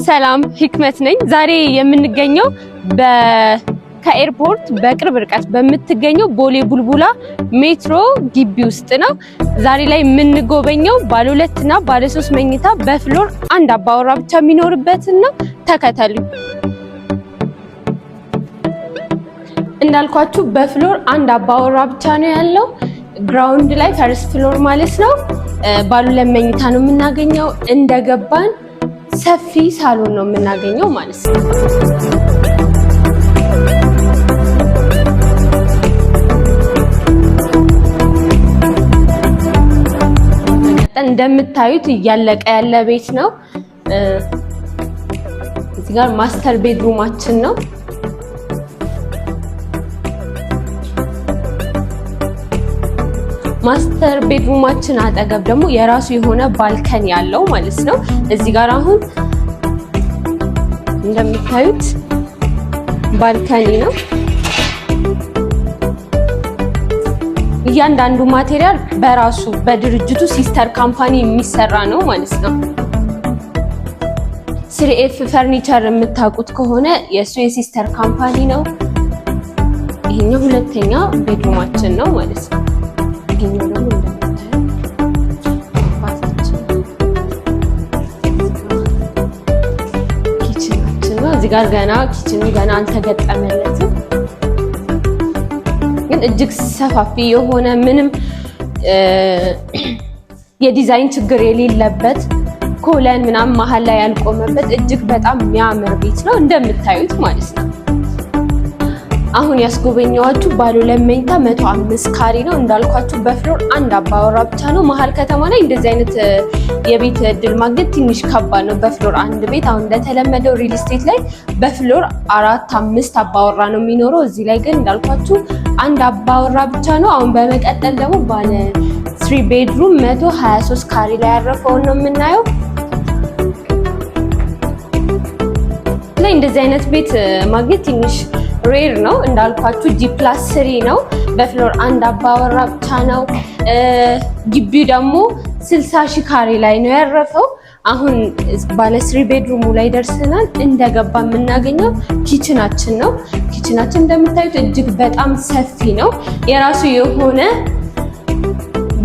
ሰላም፣ ህክመት ነኝ። ዛሬ የምንገኘው ከኤርፖርት በቅርብ ርቀት በምትገኘው ቦሌ ቡልቡላ ሜትሮ ግቢ ውስጥ ነው። ዛሬ ላይ የምንጎበኘው ባለ ሁለት እና ባለ ሶስት መኝታ በ floor አንድ አባወራ ብቻ የሚኖርበትን ነው። ተከተሉ። እንዳልኳችሁ በ floor አንድ አባወራ ብቻ ነው ያለው። Ground ላይ first floor ማለት ነው። ባለ ሁለት መኝታ ነው የምናገኘው። እንደገባን ሰፊ ሳሎን ነው የምናገኘው ማለት ነው። እንደምታዩት እያለቀ ያለ ቤት ነው። እዚህ ጋር master bedroom ኣችን ነው። Master bedroom ኣችን አጠገብ ደግሞ የራሱ የሆነ balcony ያለው ማለት ነው። እዚህ ጋር አሁን እንደምታዩት balcony ነው። እያንዳንዱ material በራሱ በድርጅቱ sister company የሚሰራ ነው ማለት ነው። 3F ፈርኒቸር የምታውቁት ከሆነ የእሱ የ sister company ነው። ይሄኛው ሁለተኛ bedroom ኣችን ነው ማለት ነው። ይሄኛው ደግሞ እንደምታዩት bath ኣችን፣ kitchen ኣችን ነው። እዚህ ጋር ገና kitchen ኑ ገና አልተገጠመለትም፣ ግን እጅግ ሰፋፊ የሆነ ምንም የዲዛይን ችግር የሌለበት፣ column ምናምን መሀል ላይ ያልቆመበት እጅግ በጣም የሚያምር ቤት ነው እንደምታዩት ማለት ነው። አሁን ያስጎበኘዋችሁ ባለ ሁለት መኝታ 105 ካሬ ነው። እንዳልኳችሁ በ floor አንድ አባወራ ብቻ ነው። መሀል ከተማ ላይ እንደዚህ አይነት የቤት እድል ማግኘት ትንሽ ከባድ ነው። በ floor አንድ ቤት፣ አሁን እንደተለመደው real estate ላይ በ floor አራት አምስት አባወራ ነው የሚኖረው። እዚህ ላይ ግን እንዳልኳችሁ አንድ አባወራ ብቻ ነው። አሁን በመቀጠል ደግሞ ባለ 3 bedroom 123 ካሬ ላይ ያረፈውን ነው የምናየው። ላይ እንደዚህ አይነት ቤት ማግኘት ትንሽ rare ነው። እንዳልኳችሁ G+3 ነው። በ floor አንድ አባወራ ብቻ ነው። ግቢው ደግሞ 60 ሺህ ካሬ ላይ ነው ያረፈው። አሁን ባለ 3 bedroom ኡ ላይ ደርሰናል። እንደገባ የምናገኘው kitchen ኣችን ነው። Kitchen ኣችን እንደምታዩት እጅግ በጣም ሰፊ ነው። የራሱ የሆነ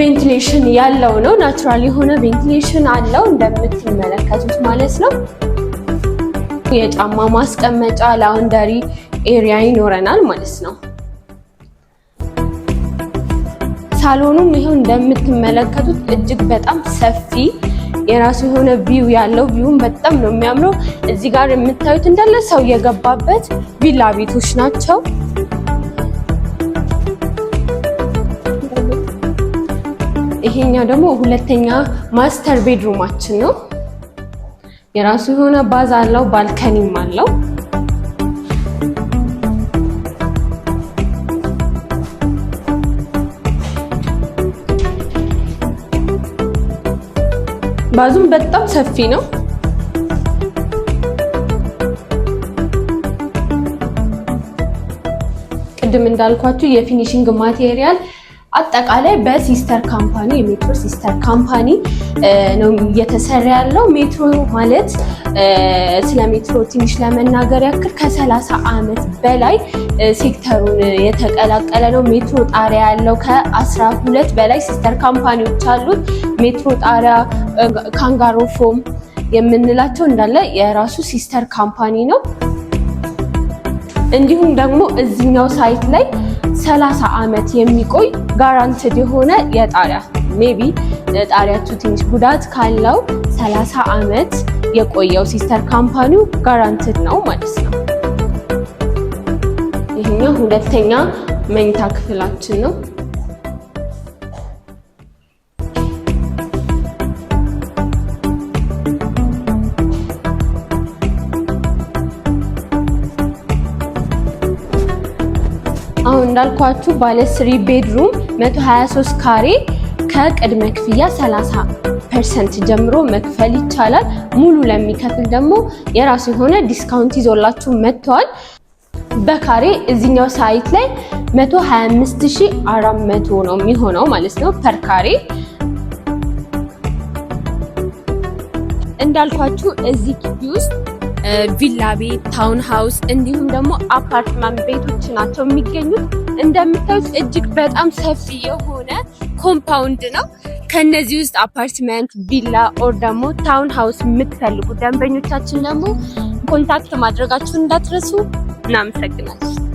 ventilation ያለው ነው። Natural የሆነ ventilation አለው እንደምትመለከቱት ማለት ነው። የጫማ ማስቀመጫ፣ laundry area ይኖረናል ማለት ነው። ሳሎኑም ይኸው እንደምትመለከቱት እጅግ በጣም ሰፊ፣ የራሱ የሆነ view ያለው፣ view ም በጣም ነው የሚያምረው። እዚህ ጋር የምታዩት እንዳለ ሰው የገባበት ቪላ ቤቶች ናቸው። ይሄኛው ደግሞ ሁለተኛ master bedroom ኣችን ነው። የራሱ የሆነ bath አለው፣ balcony ም አለው። Bath ኡም በጣም ሰፊ ነው። ቅድም እንዳልኳችሁ የ finishing material አጠቃላይ በ sister company፣ የሜትሮ sister company ነው እየተሰራ ያለው። ሜትሮ ማለት፣ ስለ ሜትሮ ትንሽ ለመናገር ያክል፣ ከ30 ዓመት በላይ ሴክተሩን የተቀላቀለ ነው። ሜትሮ ጣሪያ ያለው ከ12 በላይ sister company ዎች አሉት። ሜትሮ ጣሪያ፣ ካንጋሮ ፎም የምንላቸው እንዳለ የራሱ sister company ነው። እንዲሁም ደግሞ እዚኛው site ላይ 30 ዓመት የሚቆይ guaranteed የሆነ የጣሪያ፣ maybe ጣሪያችሁ ትንሽ ጉዳት ካለው 30 ዓመት የቆየው sister company ው guaranteed ነው ማለት ነው። ይህኛው ሁለተኛ መኝታ ክፍላችን ነው። አሁን እንዳልኳችሁ ባለ 3 bedroom 123 ካሬ ከቅድመ ክፍያ 30% ጀምሮ መክፈል ይቻላል። ሙሉ ለሚከፍል ደግሞ የራሱ የሆነ discount ይዞላችሁ መጥተዋል። በካሬ እዚህኛው site ላይ 125,400 ነው የሚሆነው ማለት ነው per ካሬ። እንዳልኳችሁ እዚህ ግቢ ውስጥ ቪላ ቤት፣ town house እንዲሁም ደግሞ አፓርትመንት ቤቶች ናቸው የሚገኙት። እንደምታዩት እጅግ በጣም ሰፊ የሆነ compound ነው። ከነዚህ ውስጥ አፓርትመንት፣ ቪላ or ደግሞ town house የምትፈልጉ ደንበኞቻችን ደግሞ contact ማድረጋችሁን እንዳትረሱ። እናመሰግናለን።